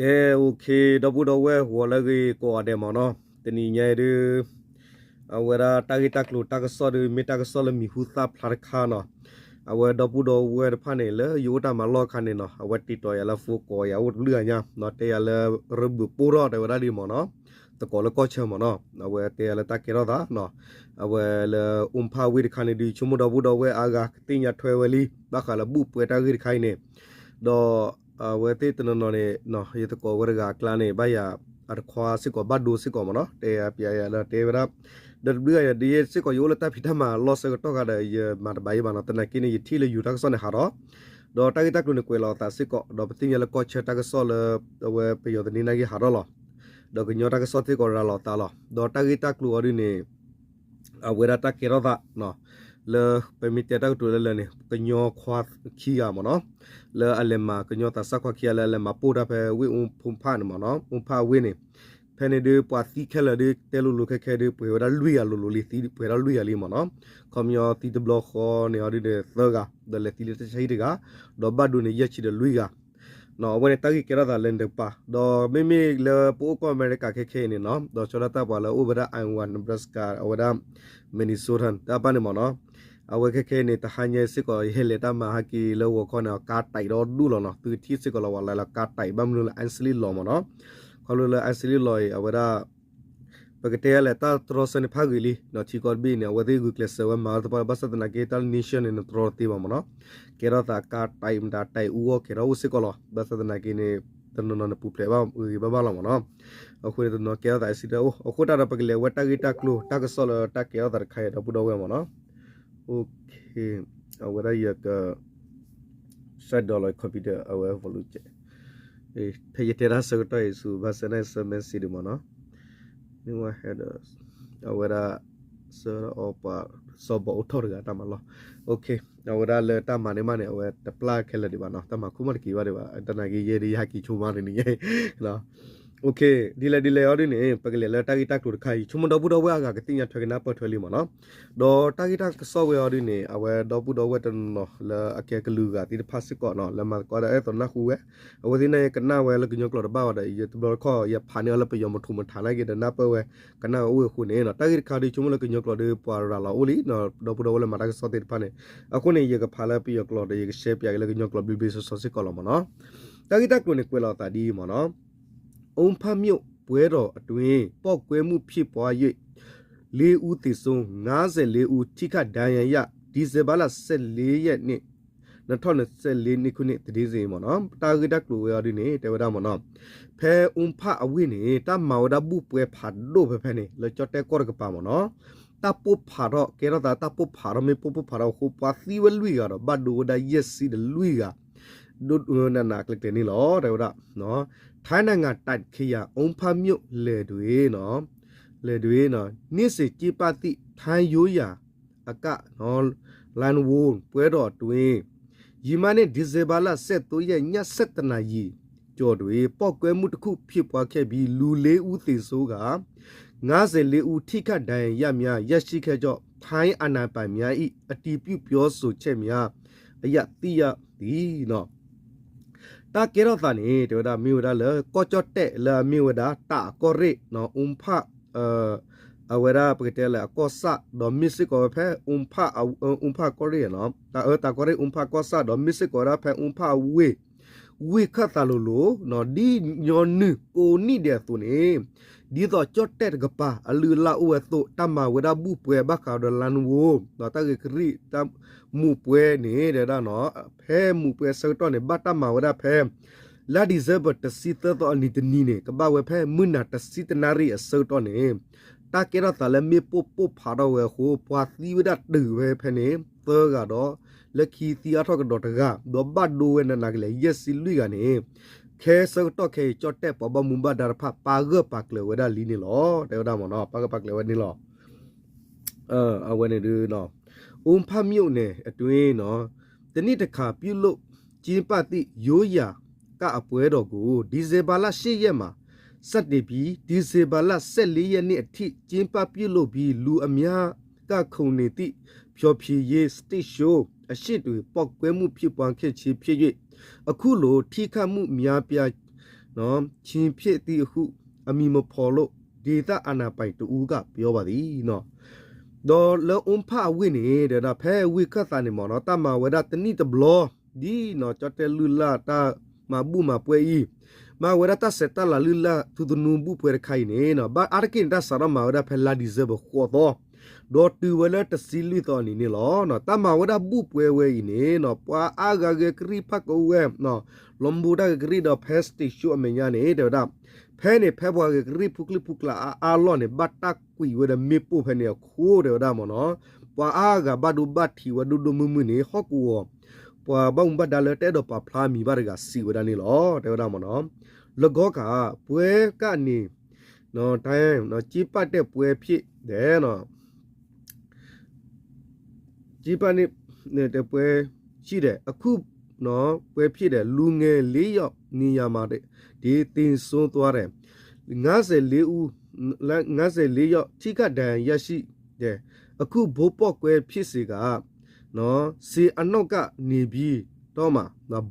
ကဲ အိၣ်ခ့ ဒီပုၢ်ဒီဝဲၢ် ဂီၤလၢအဂ့ၤကိးဂၤဒဲးမ့ၢ်နီၤ, တနံၤညါအံၤဒုး အဝဲဒၣ်တၢ်ဂ့ၢ်တၢ်ကျိၤတၢ်ကစီၣ်ဒုး မ့ၢ်တၢ်ကစီၣ်လၢမံၤဟူသၣ်ဖျါတခါနီၤ, အဝဲဒီပုၢ်ဒီဝဲၢ်တဖၣ်န့ၣ် လၢယအိၣ်တၢ်မၤလီၢ်အခါန့ၣ်နီၤ အဝဲတံာ်တီၤယၤလၢ phone ကိးယၤအိၣ်တဘျုးဂၤညါနီၤ, တဲယၤလၢ ရဘုးပိၢ်ထီၣ် တဲဝဲဒၣ်ဒ်မ့ၢ်နီၤ, သကိးလၢကီၢ်ဆၢမ့ၢ်နီၤ, အဝဲတဲယၤလၢတၢ်ကဲထီၣ်သးနီၤ, အဝဲလၢ အူဖၣ်ဝ့ၢ်တခါန့ၣ်ဒုး ဆိကမိၣ်ဒီပုၢ်ဒီဝဲၢ်အါဂၤကသ့ၣ်ညါထွဲဝဲလံ ဘၣ်ဃးလၢဘူၣ်ပှဲၤတၢ်ဂ့ၢ်တခါအံၤန့ၣ်, ဒီး အဝဲသ့ၣ်တနီၤနီၤန့ၣ် ယသကိးဝဲတဂၤအကျါန့ၣ် ဘၣ်ယၤအတခွါစ့ၢ်ကီး ဘၣ်ဒိစ့ၢ်ကီးမ့ၢ်နီၤ, တဲယၤပျဲယၤလၢတဲဝဲဒၣ်, ဒီးတဘျုးဂၤယၤဒ်ယဲစ့ၢ်ကီး ယအိၣ်လၢတၢ်ဖံးတၢ်မၤလီၢ်ဆၢကတီၢ်ခါဒီး ယမၤတဘၣ်ယံၤဘၣ်နီၤ, သနာ်က့န့ၣ် ယထံၣ်လၢယိၤတၢ်ကစီၣ်န့ၣ်ဟးထီၣ်, ဒီးတၢ်ဂ့ၢ်တၢ်ကျိၤန့ၣ်ကွဲးလီၤအသးစ့ၢ်ကီး ဒီးပသ့ၣ်ညါလၢကီၢ်ဆၢတၢ်ကစီၣ်လၢ အဝဲပယီၤသန့ၤနာ်က့ဟးထီၣ်လီၤ, ဒီးကညီတၢ်ကစီၣ်စ့ၢ်ကီးရၤလီၤအသးလီၤ, ဒီးတၢ်ဂ့ၢ်တၢ်ကျိၤအီၤဒုးန့ၣ် အဝဲဒၣ်တၢ်ကဲထီၣ်သး လၢပမ့ၢ်တဲတၢ်ကတိၤလၢလၢန့ၣ် ကညီခွါခံဂၤမ့ၢ်နီၤ, လၢအလဲၤမၤ ကညီသးစၢ်ခွါခံဂၤလၢအလဲၤမၤပိၢ်တၢ်ဖဲ ဝ့ၢ်အူဖၣ်န့ၣ်မ့ၢ်နီၤ, အူဖၣ်ဝ့ၢ်န့ၣ်, ဖဲန့ၣ်ဒုးပှၤသံခဲလၢာ်ဒုး တဲလိၤလိၤခဲခဲဒုး ပှဲၤဝဲဒၣ်လွံၢ်ဂၤလိၤလိၤလံ, သံပှဲၤဝဲဒၣ်လွံၢ်ဂၤလံမ့ၢ်နီၤ, ခီပညီသံတဘျီဃီန့ၣ်အီၤဒုးဒီးသၢဂၤ, ဒီးဘၣ်ဒိန့ၣ်ယဲၢ်ဆံဒီးလွံၢ်ဂၤ အဝဲန့ၣ်တၢ်ဂ့ၢ်ကဲထီၣ်သးလၢန့ၣ်တကပၤ, ဒီးမ့မ့ၢ်လၢပအိၣ်ကီၢ်အမဲရကၤခဲခဲအံၤန့ၣ်နီၤ, ဒီးဆီဒၣ်တၢ်ပှၤလၢအိၣ်ဝဲဒၣ် Iowa, Nebraska, အဝဲဒၣ် Minnesota တၢ်ပၢ်န့ၣ်မ့ၢ်နီၤ, အဝဲခဲခဲအံၤန့ၣ် တဟါညါစ့ၢ်ကီး ယဟဲလဲၤတၢ်မၤဟဲက့ၤလၢဂီၤခီန့ၣ် ကါတဲာ်ဒီဒူၣ်လီၤနီၤ, သုကထံၣ်စ့ၢ်ကီးလီၤ ပှၤလၢလၢကါတဲာ် ဘၣ်မနုၤလၢ Ashley လီၤမ့ၢ်နီၤ, ခီဖျိလၢ Ashley လီၤအံၤ အဝဲဒၣ် ပကတဲလဲၣ် တၢ်တြီဆၢန့ၣ်ဖးဂ့ၤလံ, ဒီးထံကီၢ်တဘ့ၣ်န့ၣ် အဝဲသ့ၣ်ဂုာ်ကျဲးစၢးဝဲမၤဝဲသပှၢ် ဘၣ်ဆၣ်သနာ်က့ တၢ်လၢ nation န့ၣ် နတြီတသ့ဘၣ်မ့ၢ်နီၤ, ကဲထီၣ်သးကါတဲာ်မတၤတဲာ်အူဂီၢ်ကဲထီၣ်အိၣ်စ့ၢ်ကီးလီၤ, ဘၣ်ဆၣ်သနာ်က့န့ၣ် တနီၤနီၤန့ၣ်ပူၤဖျဲးဘၣ်ဂ့ၤဘၣ်ဘၣ်လီၤမ့ၢ်နီၤ, အဃိန့ၣ်တနီၤကဲထီၣ်သး accident အိၣ်, အဃိတၢ်ဒီးပကလဲၤဝဲတၢ်ဂ့ၢ်တၢ်ကျိၤ တၢ်ကစီၣ်လၢတၢ်ကဲထီၣ်သးတခါအံၤ ဒီပုၢ်ဒီဝဲၢ်မ့ၢ်နီၤ, အဝဲဒၣ်ယက စဲးဒီးလီၤ computer အဝဲ volume ကဲ ဖဲယတဲတၢ်ဆၢကတီၢ်အံၤဆူ ဘၣ်ဆၣ်သနာ်က့ ဆၢမဲာ်စံးဒုးမ့ၢ်နီၤ, န့ၣ်ဝဲဟဲဒီး အဝဲဒၣ် ဆၢအီၤပှၤ စီၤဘီအိၣ်ထီၣ်တဂၤတၢ်မၤလီၢ်, အဝဲဒၣ်လၢတၢ်မၤန့ၢ်မးန့ၣ် အဝဲတပျၢ်ခဲလၢာ်ဒံးဘၣ်နီၤ, တၢ်မၤခိၣ်မးတက့ၤဘၣ်ဒံးဘၣ်, တနာ်က့ယဲဒ်ယဟဲက့ၤဆိမးတနံၤညါ ဒ်လဲၣ်ဒ်လဲၣ်အီၤဒ်န့ၣ် ပကလဲၤလၢတၢ်ဂ့ၢ်တၢ်ကျိၤတခါအံၤ ဆိကမိၣ်ဒီပုၢ်ဒီဝဲၢ်အဂၤကသ့ၣ်ညါထွဲကနၢ်ပၢၢ်ထွဲလံမ့ၢ်နီၤ, ဒီးတၢ်ဂ့ၢ်တၢ်ကစီၣ်ဝဲအီၤဒ်န့ၣ် အဝဲဒီပုၢ်ဒီဝဲၢ်တနီၤနီၤလၢအကဲကလုာ်ဂၤသ့ၣ်တဖၣ်စ့ၢ်ကီးနီၤ လၢမၤသကိးဒီးအဲၣ်သိးနၢ်ဟူဝဲ, အဝဲသ့ၣ်နာ်က့ကနၣ်ဝဲလၢကညီကျိာ်တဘၣ်ဝဲဒီး ယတဘျီတခီၣ် ယဖးန့ၢ်အီၤလၢပယီၤမထူးမထးနာ်က့ဒီးနၢ်ပၢၢ်ဝဲ ကနၣ်ဝဲအိၣ်အဃိန့ၣ်နီၤ, တၢ်ဂ့ၢ်တခါဒုးဆိကမိၣ်လၢကညီကျိာ်ဒီးပှၤရၤလီၤအိၣ်လံ, ဒီပုၢ်ဒီဝဲၢ်လၢမၤတၢ်ကစီၣ်သ့ၣ်တဖၣ်န့ၣ်, အဃိန့ၣ် ယကဖးလၢပယီၤကျိာ်ဒီး ယကရှဲပၠးက့ၤလၢကညီကျိာ်ဘျ့ဘျ့ဆှီဆှီစ့ၢ်ကီးလီၤမ့ၢ်နီၤ, တၢ်ဂ့ၢ်တၢ်ကျိၤန့ၣ်ကွဲးလီၤအသးဒ်အံၤမ့ၢ်နီၤ, အူဖၣ်မျိၣ်ပှဲၤထီၣ်အတွင်း ပေါက်ကွဲမှုဖြစ်ပွား၍ လေးဦးသေဆုံး, ငါးဆယ့်လေးဦး ထိခိုက်ဒဏ်ရာရ, ဒီဇင်ဘာလ ဆယ့်လေးရက်နေ့, နှစ်ထောင်နှစ်ဆယ့်လေးခုနှစ် သတင်းမ့ၢ်နီၤ, တၢ်ဂ့ၢ်တၢ်ကျိၤဝဲအီၤဒ်န့ၣ် တဲဝဲဒၣ်မ့ၢ်နီၤ, ဖဲအူဖၣ်အဝ့ၢ်န့ၣ် တၢ်မၤဝဲဒၣ်ဘူၣ်ပှဲၤဖးဒိၣ်ဖဲဖဲန့ၣ် လၢကၠီၣ်တဲၣ်ကီၢ်တကပၤမ့ၢ်နီၤ, တၢ်ပိၢ်ဖးထီၣ် ကဲထီၣ်သးတၢ်ပိၢ်ဖးထီၣ် မ့ၢ်ပိၢ်ပိၢ်ဖးထီၣ်အဃိ ပှၤသံဝဲလွံၢ်ဂၤဒီး ဘၣ်ဒိဝဲဒၣ်ယဲၢ်ဆံဒီးလွံၢ်ဂၤ ဒိၣ်နးနးကျဲကျဲန့ၣ်လီၤ တဲဝဲဒၣ်, ထိုင်းနိုင်ငံ တာချီ အူဖၣ်မြို့လယ်တွင် လယ်တွင် နေ့စဉ်ကျင်းပသည့် ထိုင်းရိုးရာအက လမ်းဝိုင်း ပွဲတော်အတွင်း ယမန်နှစ် ဒီဇင်ဘာလ ဆယ့်သုံးရက် ည ဆယ့်တစ်နာရီကျော်တွင် ပေါက်ကွဲမှုတစ်ခုဖြစ်ပွားခဲ့ပြီး လူလေးဦးသေဆုံးကာ ငါးဆယ့်လေးဦး ထိခိုက်ဒဏ်ရာရများ ရရှိခဲ့ကြောင်း ထိုင်းအာဏာပိုင်များ၏ အတည်ပြုပြောဆိုချက်များအရ သိရသည်. တၢ်ကဲထီၣ်သးန့ၣ် တဲဝဲဒၣ်မ့ၢ်ဝဲဒၣ်လၢ ကီၢ်ကၠီၣ်တဲၣ်လၢအမ့ၢ်ဝဲဒၣ် တာချီ အူဖၣ် အဝဲဒၣ်ပကတဲလၢအကီၢ်ဆၣ် ဒီးမ့ၢ်စ့ၢ်ကီးဝဲဖဲ အူဖၣ် အူဖၣ်ကီၢ်ရ့ၣ် တာချီ အူဖၣ်ကီၢ်ဆၣ် ဒီးမ့ၢ်စ့ၢ်ကီးဝဲဒၣ်ဖဲအူဖၣ်အဝ့ၢ် ဝ့ၢ်ခၢၣ်သးလိၤလိၤ ဒ်ညီနုၢ်ကိးနံၣ်ဒဲးအသိးန့ၣ် ဒ်သိးကၠီၣ်တဲၣ်တကပၤ အလုၢ်အလၢ်အိၣ်ဝဲအသိး တၢ်မၤဝဲဒၣ်ဘူၣ်ပှဲၤဘၣ်ဃးဒီး လမ်းဝိုင်း ဒီးတၢ်ဂ့ၢ်ကရံၣ် တၢ်မူးပွဲန့ၣ် တဲဝဲဒၣ်နီၤ ဖဲမူးပွဲအဆၢကတီၢ်န့ၣ် ဘၣ်တၢ်မၤဝဲဒၣ်ဖဲ လါဒံၣ်စ့ဘၢၣ် တဆံသၢသီအနံၤတနံၤန့ၣ် ကဘၣ်ဝဲဖဲမုၢ်နၤ တဆံတနၣ်ရံၣ်အဆၢကတီၢ်န့ၣ် တၢ်ကဲထီၣ်သးလၢမ့ၣ်ပိၢ်ပိၢ်ဖးထီၣ်ဝဲအဃိ ပှၤသံဝဲဒၣ်တုၤဝဲဖဲန့ၣ် သၢဂၤဒီး လၢခံသံအါထီၣ်ကဒီးတဂၤ ဒီးဘၣ်ဒိဝဲနးနးကလဲာ် ယဲၢ်ဆံလွံၢ်ဂၤန့ၣ် ခဲဆၢကတီၢ်ခဲအံၤ ကၠီၣ်တဲၣ်ပှၤဘၣ်မူဘၣ်ဒါတဖၣ် ပာ်ဂၢၢ်ပာ်ကျၢၤဝဲဒၣ်လံန့ၣ်လီၤ. တဲဝဲဒၣ်မ့ၢ်နီၤ ပာ်ဂၢၢ်ပာ်ကျၢၤဝဲန့ၣ်လီၤ. အဝဲန့ၣ်ဒုး အူဖၣ်မျိၣ်န့ၣ် အတွင်း တစ်နှစ်တစ်ခါပြုလုပ်ကျင်းပသည့် ရိုးရာကပွဲတော်ကို ဒီဇင်ဘာလ ရှစ်ရက်မှာ စတင်ပြီး ဒီဇင်ဘာလ ဆယ့်လေးရက်နေ့အထိ ကျင်းပပြုလုပ်ပြီး လူအများကခုန်နေသည့် ဖျော်ဖြေရေး stage show အရှေ့တွင် ပေါက်ကွဲမှုဖြစ်ပွားခဲ့ခြင်းဖြစ်၍ အခုလို ထိခိုက်မှုများပြား ချင်းဖြစ်သည်ဟု အမည်မဖော်လို့ ဒေသအာဏာပိုင်တစ်ဦးက ပြောပါသည် ဒီးလၢအူဖၣ်အဝ့ၢ်န့ၣ် တဲဝဲဒၣ် ဖဲဝ့ၢ်ခၢၣ်သးန့ၣ်မ့ၢ်နီၤ တၢ်မၤဝဲဒၣ်တနံၣ်တဘျီ ဒ်နီၤ ကၠီၣ်တဲၣ်လုၢ်လၢ်တၢ်မၤဘူၣ်မၤပှဲၤအံၤ မၤဝဲဒၣ်တၢ်ဆဲးတၢ်လၤလုၢ်လၢ်ထူသနူဘူၣ်ပှဲၤတခါအံၤန့ၣ် ဘၣ်အါတက့ၢ်န့ၣ် တၢ်စးထီၣ်မၤဝဲဒၣ်ဖဲလါ December ဃိးသီ ဒီးတုၤဝဲလၢတဆံလွံၢ်သီအနံၤန့ၣ်လီၤ. တၢ်မၤဝဲဒၣ်ဘူၣ်ပှဲၤဝဲအံၤန့ၣ် ပှၤအါဂၤဂဲၤကရံၣ်ဖးကဝဲၢ် လီမူတၢ်ဂဲၤကရံၣ်ဒီးဖဲ station အမဲာ်ညါန့ၣ် တဲဝဲဒၣ် ဖဲန့ၣ် ဖဲပှၤဂဲၤကရံၣ်ဖူကျံၣ်ဖူကျါအါအါလီၢ်န့ၣ် ဘၣ်တၢ်ကွံာ်ဝဲဒီးမ့ၣ်ပိၢ်ဖဲန့ၣ်အဃိ တဲဝဲဒၣ်မ့ၢ်နီၤ ပှၤအါဂၤဘၣ်ဒိဘၣ်ထံးဝဲဒိၣ်ဒိၣ်မုၢ်မုၢ်န့ၣ် ဟီၣ်ကဝီၤ ပှၤဘၣ်မူဘၣ်ဒါလၢတအဲၣ်ဒိးပာ်ဖျါအမံၤဘၣ်တဂၤစံးဝဲဒၣ်န့ၣ်လီၤ. တဲဝဲဒၣ်မ့ၢ်နီၤ လၢဂီၢ်ခါ ပှဲၤကၣ်န့ၣ် က့ပာ်တဲာ်ပှဲၤဖျဲးဒီး က့ပာ်န့ၣ် တဲပှဲၤဖျဲးဒီး အခု ပှဲၤဖျဲးဒီး လူငယ်လေးယောက် နေရာမှာ သေဆုံးသွားတယ် ငါးဆယ့်လေးဦး ငါးဆယ့်လေးယောက် ထိခိုက်ဒဏ်ရာရရှိတယ် အခုဗုံးပေါက်ကွဲဖြစ်စဉ်က ဆည်အနောက်ကနေပြီးတော့မှ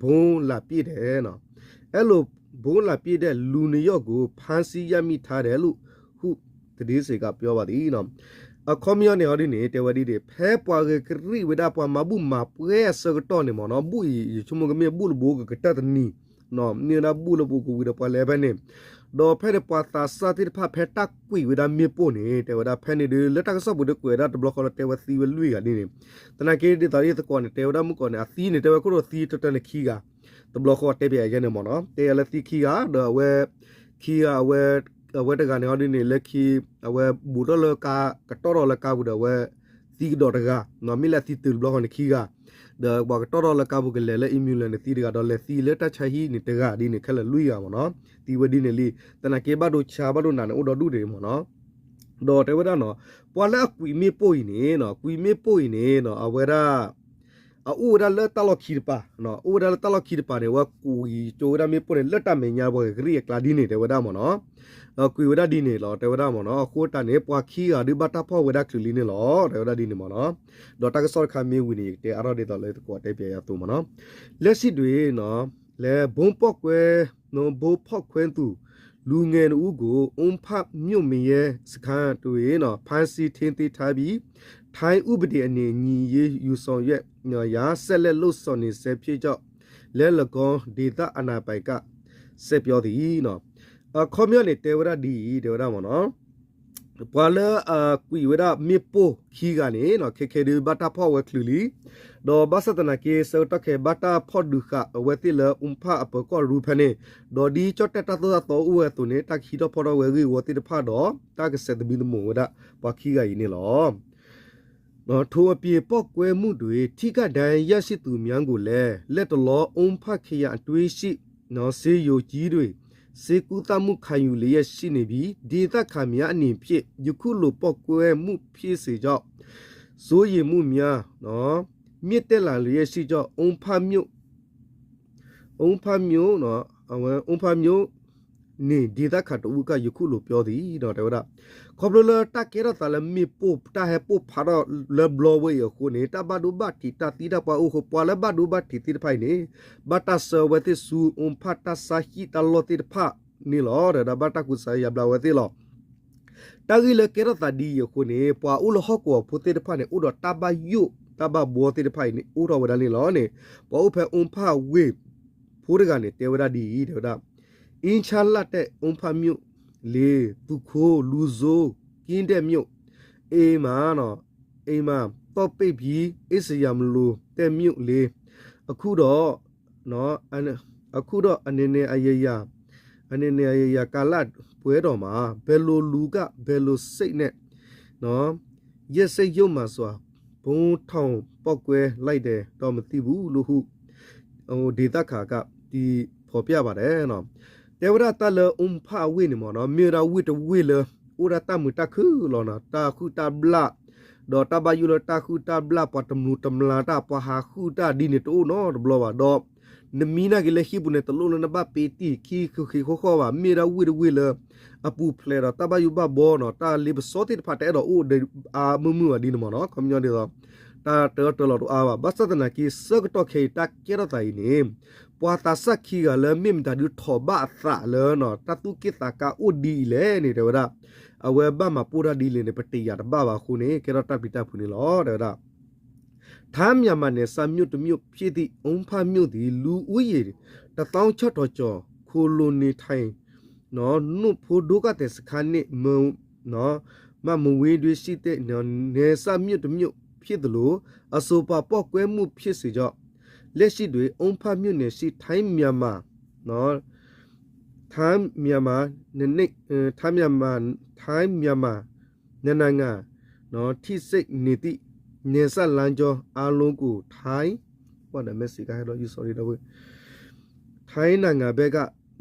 ဗုံးလာပစ်တယ် အဲလိုဗုံးလာပစ်တဲ့လူနှစ်ယောက်ကို ဖမ်းဆီးရမိထားတယ်လို့ ဟု သတင်းတွေက ပြောပါသည် အခီပညီန့ၣ်ဟီဒ်န့ၣ် တဲဝဲဒ်န့ၣ် ဖဲပှၤဂဲၤကရံၣ်ဝဲဒၣ်ပှၤမၤဘူၣ်မၤပှဲၤအဆၢကတီၢ်န့ၣ်မ့ၢ်နီၤ ဘူၣ်အံၤ ယဆိကမိၣ်ကမ့ၢ်ဘူၣ်လၢဘိကကတၢၢ်တနံၤ မ့ၢ်ဝဲဒၣ်ဘူၣ်လၢပူၤကဝံၤဒီးပှၤလဲၤဖဲန့ၣ် ဒီးဖဲန့ၣ်ပှၤသးစၢ်သ့ၣ်တဖၣ်ဖဲတၢ်ကွံာ်ဝဲဒၣ်မ့ၣ်ပိၢ်န့ၣ် တဲဝဲဒၣ်ဖဲန့ၣ်ဒီး လၢတၢ်ကစီၣ်ပူၤဒီးကွဲးဝဲဒၣ်တဘျီဃီလၢတဲဝဲသံဝဲလွံၢ်ဂၤဒ်န့ၣ် သနာ်က့ဒ်သိးဒ်သကိးန့ၣ် တဲဝဲဒၣ်မုၢ်ကီၢ်န့ၣ် အသံန့ၣ် တဲဝဲခိၣ်ဒီးသံတတၢန့ၣ်ခံဂၤ တဘျီဃီတဲပၠးယဲန့ၣ်မ့ၢ်နီၤ တဲယၤလၢသံခံဂၤ ဒီးအဝဲ ခံဂၤ အဝဲတဂၤန့ၣ်ဟီဒ်န့ၣ် လၢခံ အဝဲဘူးထီၣ်လၢကါ ကတီၢ်ထီၣ်လၢကါပူၤဒီးအဝဲ သံကဒီးတဂၤ မ့ၢ်လၢအသံတုၤတဘျီဃီန့ၣ်ခံဂၤ ဒီးပှၤကတီၢ်ထီၣ်လၢကါပူၤကလဲၤလၢ ambulance န့ၣ်သံတဂၤ ဒီးလဲၤသံလၢတၢ်ဆါဟံၣ်န့ၣ်တဂၤဒ်န့ၣ် ခဲလၢာ်လွံၢ်ဂၤမ့ၢ်နီၤ သံဝဲဒ်န့ၣ်လံ သနာ်က့ဘၣ်ဒိဆါဘၣ်ဒိနးန့ၣ် အိၣ်ဒီဒူၣ်ဒံးမ့ၢ်နီၤ ဒီးတဲဝဲဒၣ်နီၤ ပှၤလၢအကွံာ်မ့ၣ်ပိၢ်အံၤန့ၣ် ကွံာ်မ့ၣ်ပိၢ်အံၤန့ၣ် အဝဲဒၣ် အအိၣ်ဝဲဒၣ်လၢတၢ်လီၢ်ခံတပၤ အိၣ်ဝဲဒၣ်လၢတၢ်လီၢ်ခံတပၤန့ၣ် အဝဲကွံာ်ကၠိဝဲဒၣ်မ့ၣ်ပိၢ်န့ၣ် လၢတၢ်မဲာ်ညါပှၤဂဲၤကရံၣ်အကျါဒ်န့ၣ် တဲဝဲဒၣ်မ့ၢ်နီၤ ကွံာ်ဝဲဒၣ်ဒ်န့ၣ်လီၤ တဲဝဲဒၣ်မ့ၢ်နီၤ အဃိတၢ်န့ၣ် ပှၤခံဂၤဒုးဘၣ်တၢ်ဖီၣ်ဝဲဒၣ်ချုးလံန့ၣ်လီၤ တဲဝဲဒၣ်ဒ်န့ၣ်မ့ၢ်နီၤ ဒီးတၢ်ကစီၣ်တခါမ့ၢ်ဝံၤန့ၣ် ယကတဲအါထီၣ်ဒ်သိးလၢသကိးတဲပၠးယၤအသိးမ့ၢ်နီၤ လက်ရှိတွင် လၢ ဗုံးပေါက်ကွဲ ဗုံးဖောက်ခွဲသူ လူငယ်နှစ်ဦးကို အူဖၣ်မြို့မရဲစခန်းတွင် ဖမ်းဆီးထိန်းသိမ်းထားပြီး ထိုင်းဥပဒေနဲ့အညီ အရေးယူဆောင်ရွက်ရန် ဆက်လက်လုပ်ဆောင်နေဆဲဖြစ်ကြောင်း လၢလကောဒေသအာဏာပိုင်က ဆက်ပြောသည် အခီပညီန့ၣ် တဲဝဲဒၣ်ဒ်အံၤ တဲဝဲဒၣ်မ့ၢ်နီၤ ပှၤလၢအကွံာ်ဝဲဒၣ်မ့ၣ်ပိၢ်ခံဂၤန့ၣ် ခဲခဲဒုးဘၣ်တၢ်ဖီၣ်ဝဲချုးလံ ဒီးဘၣ်ဆၣ်သနာ်က့ ဆၢကတီၢ်ခဲအံၤ ဘၣ်တၢ်ဖီၣ်ဒုးဃာ်အဝဲသ့ၣ်လၢအူဖၣ်အပၢၤကီၢ်ရူၢ်ဖဲန့ၣ် ဒီးဒ်ကၠီၣ်တဲၣ်တၢ်သိၣ်တၢ်သီအိၣ်ဝဲအသိးန့ၣ် တၢ်ကဟံးထီၣ်ဖီၣ်ထီၣ်ဝဲအဂ့ၢ်အဝီသ့ၣ်တဖၣ်ဒီး တၢ်ကဆဲးသမံသမိးဝဲဒၣ်ပှၤခံဂၤအံၤန့ၣ်လီၤ ထိုအပြင် ပေါက်ကွဲမှုတွင် ထိခိုက်ဒဏ်ရာရရှိသူများကိုလည်း လတ်တလော အူဖၣ်ခရိုင်အတွင်းရှိ ဆေးရုံကြီးတွင် ဆေးကုသမှုခံယူလျက်ရှိနေပြီး ဒေသခံများအနေဖြင့် ယခုလိုပေါက်ကွဲမှုဖြစ်စဉ်ကြောင့် စိုးရိမ်မှုများ မြင့်တက်လာလျက်ရှိကြောင်း အူဖၣ်မြို့ အူဖၣ်မြို့ အူဖၣ်မြို့ န့ၣ် ဒေသခံတစ်ဦးက ယခုလိုပြောသည် တဲဝဲဒၣ် ခီဖျိလၢတၢ်ကဲထီၣ်သးလၢမ့ၣ်ပိၢ် တၢ်ဟဲပိၢ်ဖးထီၣ်လၢဘျီဝဲအံၤအဃိန့ၣ် တၢ်ဘၣ်ဒိဘၣ်ထံးတၢ်သံတၢ်ပှၢ်အိၣ်အဃိ ပှၤလၢဘၣ်ဒိဘၣ်ထံးသ့ၣ်တဖၣ်အံၤန့ၣ် ဘၣ်တၢ်ဆှၢအဝဲသ့ၣ်ဆူ အူဖၣ်တၢ်ဆါဟံၣ်တၢ်လီၢ်သ့ၣ်တဖၣ်န့ၣ်လီၤ ဒီးဘၣ်တၢ်ကူစါယါဘျါဝဲသ့ၣ်လီၤ တၢ်ဂ့ၢ်လၢကဲထီၣ်သးဒ်အံၤအဃိန့ၣ် ပှၤအိၣ်လၢဟီၣ်ကဝီၤဖိသ့ၣ်တဖၣ်န့ၣ် အိၣ်ဒီးတၢ်ဘၣ်ယိၣ်တၢ်ဘၣ်ဘှီသ့ၣ်တဖၣ်အံၤန့ၣ် အိၣ်ထီၣ်ဝဲဒၣ်န့ၣ်လီၤန့ၣ် ပှၤအိၣ်ဖဲအူဖၣ်ဝ့ၢ်ဖိတဂၤန့ၣ် တဲဝဲဒၣ်ဒ်အံၤ တဲဝဲဒၣ် အင်းချလတ်တဲ့ အူဖၣ်မြို့လေ သူခိုးလူဆိုးကင်းတဲ့မြို့ အိမ်မှာနော် အိမ်မှာသော့ပိတ်ပြီး အိပ်စရာမလိုတဲ့မြို့လေ အခုတော့နော် အခုတော့အနယ်နယ်အရပ်ရပ် အနယ်နယ်အရပ်ရပ်ကာလပွဲတော်မှာ ဘယ်လိုလူက ဘယ်လိုစိတ်နဲ့နော် ရက်စက်ယုတ်မာစွာ ဗုံးထောင်ပေါက်ကွဲလိုက်တယ်တော့မသိဘူးလို့ဟု ဒေသခံက ဖော်ပြပါတယ်နော် တဲဝဲဒၣ်တၢ်လၢအူဖၣ်အဝ့ၢ်န့ၣ်မ့ၢ်နီၤ မ့ၢ်ဝဲဒၣ်ဝ့ၢ်တဝ့ၢ်လၢ အိၣ်ဒၣ်တၢ်မုာ်တၢ်ခုၣ်လီၤနီၤ တၢ်ဟုၣ်တၢ်ဘျၣ် ဒီးတၢ်ဘၣ်ယိၣ်လၢတၢ်ဟုၣ်တၢ်ဘျၣ် ပှၤတမူၤတမျၢ်တၢ် ပှၤဟးဟုၣ်တၢ်ဒ်န့ၣ်တအိၣ်နီတဘျီဘၣ်ဒီး နမံနာ်က့ၤလၢဟံၣ်ပူၤန့ၣ် တလိၣ်လၢနဘၣ်ပ့ၤတံၢ်ခံဃီဃီဘၣ် မ့ၢ်ဒၣ်ဝ့ၢ်တဝ့ၢ်လၢ အပူၤဖျဲးဒီးတၢ်ဘၣ်ယိၣ်ဘၣ်ဘှီနီၤ တၢ်လ့ပစီသ့ၣ်တဖၣ်တအဲၣ်ဒိးအိၣ်ဒီးအါမုၢ်မုၢ်ဘၣ်ဒ်န့ၣ်မ့ၢ်နီၤ ခီပညီဒ်သိး တၢ်တၢတၢလီၤတအိၣ်အါဘၣ် ဘၣ်ဆၣ်သနာ်က့ ဆၢကတီၢ်ခဲအံၤတၢ်ကဲထီၣ်သးအံၤန့ၣ် ပှၤသးစၢ်ခံဂၤလၢမ့ၢ်မတၤဒုးထီၣ်ဘၣ်အသးလၢ တၢ်သူၣ်က့ၣ်သးကါအိၣ်ဒ်အံၤလဲၣ်န့ၣ် တဲဝဲဒၣ်, အဝဲဘၣ်မၤပိၢ်တၢ်ဒ်လဲၣ်န့ၣ် ပတယာ်တဘၣ်ဘၣ်အဃိန့ၣ် ကဲထီၣ်တၢ်ပျံၤတၢ်ဖုးန့ၣ်လီၤ တဲဝဲဒၣ်. ထိုင်းမြန်မာနယ်စပ်မြို့တစ်မြို့ဖြစ်သည့် အူဖၣ်မြို့သည် လူဦးရေ တစ်သောင်းခြောက်ထောင်ကျော် ခိုလှုံနေထိုင် နိဖိဒုက္ခသည်စခန်းနှင့် မဝေးတွင်ရှိသည့် နယ်စပ်မြို့တစ်မြို့ဖြစ်သလို အဆိုပါပေါက်ကွဲမှုဖြစ်စဉ်ကြောင့် လက်ရှိတွင် အူဖၣ်မြို့နယ်ရှိ ထိုင်းမြန်မာ ထိုင်းမြန်မာ နှစ်နိုင်ငံ နှစ်နိုင်ငံ ထိစပ်နေသည့် နယ်စပ်လမ်းကြောင်းအားလုံးကို ထိုင်း ထိုင်းနိုင်ငံဘက်က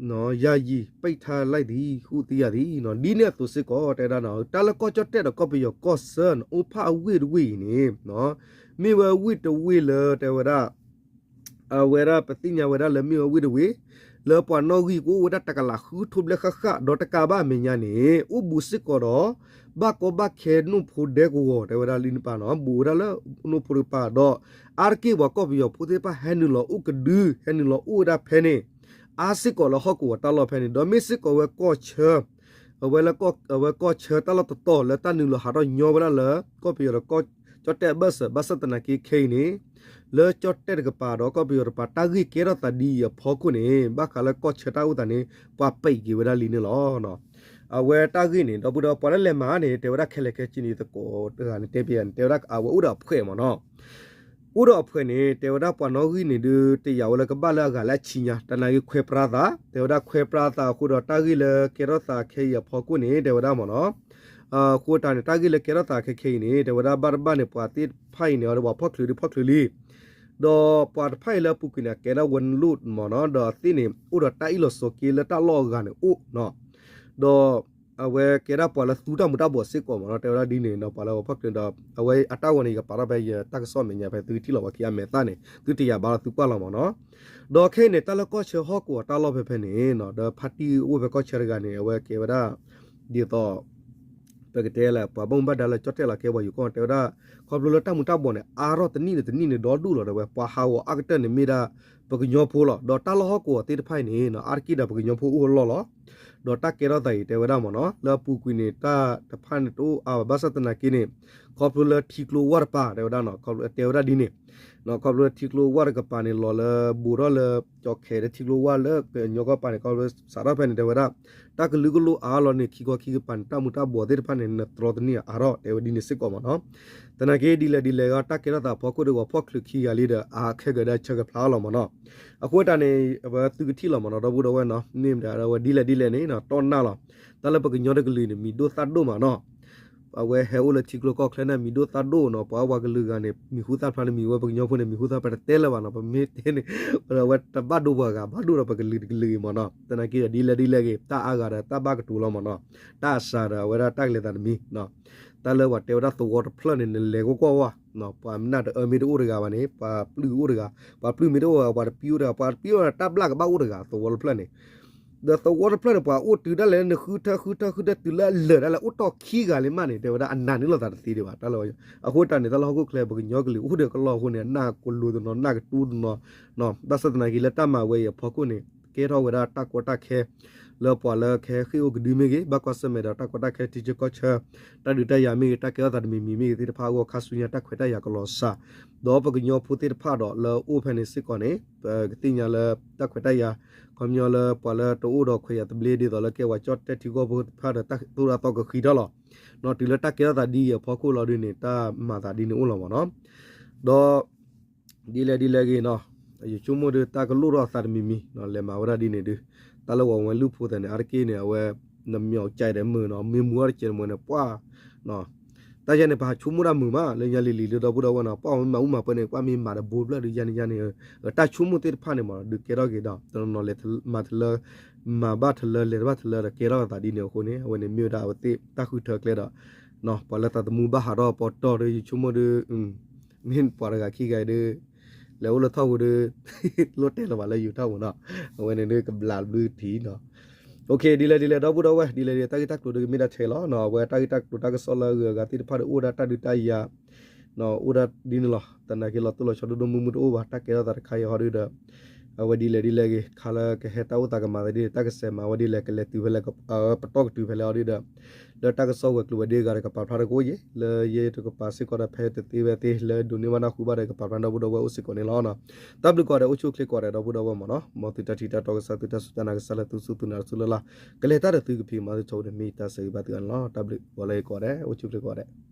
ယာယီပိတ်ထားလိုက်သည်ဟု သိရသည် ဒ်န့ၣ်အသိးစ့ၢ်ကီး တဲဝဲဒၣ် တၢ်လၢကီၢ်ကၠီၣ်တဲၣ်ဒီးကီၢ်ပယီၤကီၢ်ဆၢ အူဖၣ်အဝ့ၢ်တဝ့ၢ်အံၤန့ၣ် မ့ၢ်ဝဲဝ့ၢ်တဝ့ၢ်လၢ တဲဝဲဒၣ် အဝဲဒၣ်ပသ့ၣ်ညါဝဲဒၣ်လၢမ့ၢ်ဝဲဝ့ၢ်တဝ့ၢ် လၢပှၤနီၣ်ဂံၢ်ကအိၣ်ဝဲဒၣ်တကလးဃုထိဘျဲၣ်ဃၣ်ဃၣ် ဒီးတကးဘၣ်အမဲာ်ညါန့ၣ် အိၣ်ဘူးစ့ၢ်ကီးဒီး ဘၣ်ကီဘၣ်ခဲနိၣ်ဖိဒဲကဝီၤ တဲဝဲဒၣ်လံန့ၣ်ပၢ်နီၤ ဘူးဝဲဒၣ်လၢနိၣ်ဖိတကပၤဒီး အါတက့ၢ်ပှၤကီၢ်ပယီၤဖိသ့ၣ်တဖၣ်ဟဲနုာ်လီၤအိၣ်ကဒု ဟဲနုာ်လီၤအိၣ်ဝဲဒၣ်ဖဲန့ၣ် အါစ့ၢ်ကီးလၢဟီၣ်ကဝီၤတၢ်လီၢ်ဖဲန့ၣ် ဒီးမ့ၢ်စ့ၢ်ကီးဝဲကီၢ်ဆၢ အဝဲလၢ အဝဲကီၢ်ဆၢတၢ်လီၢ်တတီၤလၢတၢ်နုာ်လီၤဟးထီၣ်ညီဝဲဒၣ်လၢ ကီၢ်ပယီၤဒီးကီၢ်ကၠီၣ်တဲၣ်အဘၢၣ်စၢၤ ဘၣ်ဆၣ်သနာ်က့ခဲအံၤန့ၣ် လၢကၠီၣ်တဲၣ်တကပၤဒီးကီၢ်ပယီၤတကပၤ တၢ်ဂ့ၢ်ကဲထီၣ်သးဒ်အံၤအဖီခိၣ်န့ၣ် ဘၣ်ဃးလၢကီၢ်ဆၢတၢ်အိၣ်သးန့ၣ် ပှၤပဲာ်က့ၤဝဲဒၣ်လံန့ၣ်လီၤ. အဝဲတၢ်ဂ့ၢ်န့ၣ် ဒီပုၢ်ဒီဝဲၢ်ပှၤလၢလဲၤမၤန့ၣ် တဲဝဲဒၣ်ခဲလၢာ်ခဲဆ့န့ၣ် သကိးတဂၤန့ၣ် တဲပယၤန့ၣ် တဲဝဲဒၣ်အဝဲအိၣ်ဒီးအဖှဲးမ့ၢ်နီၤ အိၣ်ဒီးအဖှဲးန့ၣ် တဲဝဲဒၣ်ပှၤနီၣ်ဂံၢ်န့ၣ်ဒုး တယာ်ဝဲလၢကဘၣ်လၢအဂၤလၢအဆံညါ တနာ်က့ခွဲးပြါသး တဲဝဲဒၣ်ခွဲးပြါသးအဃိဒီးတၢ်ဂ့ၢ်လၢကဲထီၣ်သးခဲအံၤအဖီခိၣ်န့ၣ် တဲဝဲဒၣ်မ့ၢ်နီၤ အဃိတၢ်န့ၣ် တၢ်ဂ့ၢ်လၢကဲထီၣ်သးခဲခဲအံၤန့ၣ် တဲဝဲဒၣ်ဘၣ်တဘၣ်န့ၣ် ပှၤသ့ၣ်တဖၣ်အံၤန့ၣ် အဝဲဖီၣ်ချုးဒုးဖီၣ်ချုးလံ ဒီးပှၤတဖၣ်အံၤလၢအပူၤကွံာ်န့ၣ် အကဲဒၣ်ဝဲနလိၣ်မ့ၢ်နီၤ ဒီးအသ့ၣ်န့ၣ် အိၣ်ဒီးတၢ်အ့ၣ်လိာ်ဆိးက့လၢတၢ်လီၢ်အဂၤန့ၣ်အိၣ်နီၤ ဒီး အဝဲကဲဒၣ်ပှၤလၢသူတၢ်မူၤတၢ်ဘှီးစ့ၢ်ကီးမ့ၢ်နီၤ တဲဝဲဒၣ်ဒ်န့ၣ်ဒီး ပှၤလၢအဖီၣ်ချုးဒီး အဝဲအတၢ်ဂီၤန့ၣ် ယကပာ်ထီၣ်ဖဲယတၢ်ကစီၣ်မဲာ်ညါဖဲသုထံၣ်လီၤပှၤခံအမဲာ်သၣ်န့ၣ် သုတယာ်ဘၣ်လီၤသုကွၢ်လီၤမ့ၢ်နီၤ ဒီးခဲအံၤန့ၣ် တၢ်လၢကီၢ်ဆၢဟီၣ်ကဝီၤတၢ်လီၢ်ဖဲဖဲန့ၣ် ဒီးဖါတံၢ်အိၣ်ဖဲကီၢ်ဆၢတဂၤန့ၣ် အဝဲကဲဝဲဒၣ် ဒ်သိး ပကတဲလၢ ပှၤဘၣ်မူဘၣ်ဒါလၢကၠီၣ်တဲၣ်လီၤကဲပှၤယူၤကီၢ်တဲဝဲဒၣ် ခီဖျိလၢတၢ်မူၤတၢ်ဘှီးန့ၣ် အါထီၣ်တနံၣ်န့ၣ်တနံၣ်န့ၣ် ဒီဒူၣ်လီၤ တဲဝဲ ပှၤဟးဂီၤအါကတၢၢ်န့ၣ်မ့ၢ်ဒၣ် ပကညီဖိလီၤ. ဒီးတၢ်လၢဟီၣ်ကဝီၤသ့ၣ်တဖၣ်အံၤန့ၣ် အါတက့ၢ်ဒီးပကညီဖိအိၣ်အလီၢ်လီၤ. ဒီးတၢ်ကဲထီၣ်သးအံၤတဲဝဲဒၣ်မ့ၢ်နီၤ လၢအပူၤကွံာ်န့ၣ် တၢ်တဖၣ်န့ၣ်တအိၣ်အါဘၣ် ဘၣ်ဆၣ်သနာ်က့န့ၣ် ခီဖျိလၢထံကျိဝၢ်တပၤ တဲဝဲဒၣ် တဲဝဲဒၣ်ဒ်န့ၣ် ခီဖျိလၢထံကျိဝၢ်တကပၤန့ၣ် လီၤလၢဘူးထီၣ်လၢ ကၠီၤခဲးလၢထံကျိဝၢ်လၢကညီကီၢ်ပၤန့ၣ် ခီဖျိစးထီၣ်ဖဲန့ၣ် တဲဝဲဒၣ် တၢ်ကလုာ်ကလိၣ်အါလီၤန့ၣ် ခံခီခံကပၤန့ၣ် တၢ်မူၤတၢ်ဘှီးသ့ၣ်တဖၣ်န့ၣ် နတြီတနံၣ်အါထီၣ် တဲဝဲဒ်န့ၣ်စ့ၢ်ကီးမ့ၢ်နီၤ. သနာ်က့ဒ်လဲၣ်ဒ်လဲၣ်ဂ့ၤ တၢ်ကဲထီၣ်သးဖီခိၣ်ဒီး ပှၤဖီၣ်ချုးခံဂၤလံဒီး အါခဲကဒီးဆၢကဖျါလီၤမ့ၢ်နီၤ. အဃိတၢ်န့ၣ် အဝဲသုကထံၣ်လီၤမ့ၢ်နီၤ ဒီပုၢ်ဒီဝဲၢ်နီၤ မ့ၢ်မတၤဝဲဒ်လဲၣ်ဒ်လဲၣ်န့ၣ် တီၢ်နၢ်လီၤ. တၢ်လၢပကညီတကလုာ်န့ၣ် မံၤဒိၣ်သၣ်ဒိၣ်မးနီၤ အဝဲဟဲအိၣ်လၢထံကျိကီၢ်ချၢန့ၣ် မံၤဒိၣ်သၣ်ဒိၣ်နီၤ ပှၤဝဲကလုာ်ဂၤန့ၣ် မံၤဟူသၣ်ဖျါန့ၣ် မံၤဝဲပကညီဖိန့ၣ် မံၤဟူသၣ်ဖျါတတဲလၢၤဘၣ်နီၤ ပမ့ၢ်တဲန့ၣ် အဝဲတဘၣ်ဒိပှၤဂၤ ဘၣ်ဒိဒီးပကလုာ်တကလုာ်အံၤမ့ၢ်နီၤ. သနာ်က့ဒီးဒ်လဲၣ်ဒ်လဲၣ်ဂ့ၤ တၢ်အါဂၤဒီးတၢ်ဘၣ်ကတိၤလီၤမ့ၢ်နီၤ တၢ်အစှၤဒီးအဝဲဒၣ်တၢ်ကလဲၤသးတမံၤ တၢ်လၢပှၤတဲဝဲဒၣ်သဝီတဖျၢၣ်န့ၣ် နလဲၤကွၢ်ကွၢ်ဝဲ ပှၤနၢ်တအၢမ့ၢ်တအိၣ်တဂၤဘၣ်န့ၣ် ပှၤပျုၢ်အိၣ်တဂၤ ပှၤပျုၢ်မ့ၢ်တအိၣ်ဘၣ် ပှၤတပံအိၣ်တဂၤ ပှၤတပံအိၣ်တဂၤ တၢ်ဘျၣ်ကဘၣ်အိၣ်တဂၤ သဝီတဖျၢၣ်န့ၣ် ဒီးသဝီတဖျၢၣ်န့ၣ် ပှၤအိၣ်တုၤဒၣ်လဲာ်လၢနဃုထၢဃုထၢဃုထၢတုၤလၢအလၢာ်ဒၣ်လဲာ်အိၣ်တီၢ်ခံဂၤလံမးန့ၣ် တဲဝဲဒၣ်အနးန့ၢ်လိာ်သးတသ့ဒံးဘၣ် တၢ်လၢ အဃိတၢ်န့ၣ် တၢ်လၢဟီၣ်ခိၣ်ချၢပကညီကလုာ်အိၣ်ဒီးကလီၢ်အဃိန့ၣ် နၢ်ကလူၤတနီၤ နၢ်ကတူတနီၤ ဘၣ်ဆၣ်သနာ်က့လၢတၢ်မၤဝဲအံၤအဖီခိၣ်န့ၣ် ကဲထီၣ်ဝဲဒၣ်တၢ်ကီတၢ်ခဲ လၢပှၤလၢကဟဲဃ့ၢ်အိၣ်ကဒုမ့ၢ်ဂ့ၤ ဘၣ်ကွၢ်ဆၢၣ်မဲာ်ဒီးတၢ်ကီတၢ်ခဲထံဆၢကီၢ်ဆၢ တၢ်ဒုးတၢ်ယၤမ့ၢ်ဂ့ၤ တၢ်ကဲထီၣ်သးတမံၤမံၤမ့ၢ်ဂ့ၤသ့ၣ်တဖၣ်အဂီၢ် ခါဆူညါတၢ်ခွဲးတၢ်ယာ်ကလီၤစှၤ ဒီးပကညီဖိသ့ၣ်တဖၣ်ဒီးလၢအိၣ်ဖဲန့ၣ်စ့ၢ်ကီးန့ၣ် ပကသ့ၣ်ညါလၢတၢ်ခွဲးတၢ်ယာ် ခီပညီလၢပှၤလၢတအိၣ်ဒီးခွဲးယာ်သဘျ့ဒ်သိးလၢကဲပှၤကၠီၣ်တဲၣ်ထံကီၢ်ဖိသ့ၣ်တဖၣ်ဒီးတၢ်သိၣ်တၢ်သီကဃံထီၣ်လီၤ. တုၤလၢတၢ်ကဲထီၣ်သးဒ်အံၤအဖီခိၣ်လီၤဒုးန့ၣ် တၢ်မၤသးဒ်န့ၣ်အိၣ်လီၤမ့ၢ်နီၤ. ဒီး ဒ်လဲၣ်ဒ်လဲၣ်ဂ့ၤနီၤ ယဆိကမိၣ်ဒုး တၢ်ကလိၣ်ထီၣ်အသးတမံၤမံၤ လဲၤမၤဝဲဒၣ်ဒ်န့ၣ်ဒုး တၢ်လၢပှၤဝဲလုၢ်ဖိသးန့ၣ် အါတက့ၢ်န့ၣ် အဝဲ နမျီးကဲဒီးမုာ်နီၤ မ့ၢ်မူၤအီၣ်တကဲးတမုာ်န့ၣ် ပှၢ် တၢ်ယၤန့ၣ် ပဟးဆိကမိၣ်တၢ်မုာ်မး လၢညါလံၤလံၤလၢဒီပုၢ်ဒီဝဲၢ်နီၤ ပှၢ်မ့ၢ်မၤအူမၤပှဲၤန့ၣ် ပှၢ်မ့ၢ်မၤတဘိတဖျၢၣ်ဒုး ယၤန့ၣ်ယၤန့ၣ် တၢ်ဆိကမိၣ်သ့ၣ်တဖၣ်န့ၣ်မး ဒုးကဲထီၣ်က့ၤဒီး တနီၤနီၤလဲၤမၤတလၢ မၤဘၣ်တလၢ လဲၤတဘၣ်တလၢဒီးကဲထီၣ်အသးဒ်န့ၣ်အဃိန့ၣ် အဝဲန့ၣ်မ့ၢ်ဝဲဒၣ်အဝဲသ့ၣ်တၢ်ဃုထၢကျဲဒီး ပှၤလၢသးသမူဘၣ်ဟးထီၣ်ပီတီၢ်ဒီး ယဆိကမိၣ်ဒုး မ့ၢ်ပှၤတဂၤခံဂၤအံၤဒုး လဲၤအိၣ်လၢထီၣ်ပူၤဒုး လိၣ်တဲလီၤဘၣ်လၢယူၤထီၣ်ပူၤနီၤ အဝဲန့ၣ်ဒုးကဘျးဘျုးထံနီၤ ဒ်လဲၣ်ဒ်လဲၣ် ဒီပုၢ်ဒီဝဲၢ် ဒ်လဲၣ်ဒ်လဲၣ် တၢ်ဂ့ၢ်တၢ်ကျိၤဒုးကမ့ၢ်ဒၣ်ထဲလီၤ အဝဲတၢ်ဂ့ၢ်တၢ်ကျိၤတၢ်ကစီၣ်လၢအဂုၤအဂၤသ့ၣ်တဖၣ်ဒုးအိၣ်ဒၣ်တၢ်ဒုးတၢ်ယၤ အိၣ်ဒၣ်ဒ်န့ၣ်လီၤ သနာ်က့လီၤတိၢ်လီၤဆီဒိၣ်ဒိၣ်မုၢ်မုၢ်တအိၣ်ဘၣ် တၢ်ကဲထီၣ်သးတခါအံၤဟီဒုးဒီး အဝဲဒ်လဲၣ်ဒ်လဲၣ်ဂ့ၤ ခါလၢကဟဲတၢ်အိၣ်သးကမၤသ့ၣ်ဒ် တၢ်ကစဲးမၤဝဲဒ်လဲၣ် ကလဲၤတုၤဖဲလဲၣ် ပတီၢ်ကတုၤဖဲလဲၣ်အီၤဒ်ဒီး လၢတၢ်ကစီၣ်ဝဲၤကျိၤဝဲၤဒ့ဂၤဒီး ကပာ်ဖျါတကိးယဲ လၢယတကပာ်စ့ၢ်ကီးဒီး ဖဲတသ့ဝဲသ့ လၢဒိးန့ၢ်ဘၣ်နၢ်ဟူဘၣ်ဒီး ကပာ်ဖျါဒီပုၢ်ဒီဝဲၢ်အိၣ်စ့ၢ်ကီးန့ၣ်လီၤ. တၢ်ဘျုးကိးဂၤဒဲး အိၣ်ဆူၣ်အိၣ်ချ့ကိးဂၤဒဲး ဒီပုၢ်ဒီဝဲၢ်မ့ၢ်နီၤ မ်သုတၢ်ထံၣ်တၢ်တီကစၢ် သုတၢ်စူၢ်တၢ်နာ်ကစၢ်လၢသုစူၢ်သုနာ်တစူၢ်လၢ်လၢ် ကလဲၤတၢ်ဒီးသုကဖံးမၤသုထီဘိန့ၣ် မ့ၢ်တၢ်ဆၢဂ့ၤဘၣ်သုအါန့ၣ်လီၤ. တၢ်ဘျုးကိးဂၤဒဲး အိၣ်ဆူၣ်အိၣ်ချ့ကိးဂၤဒဲး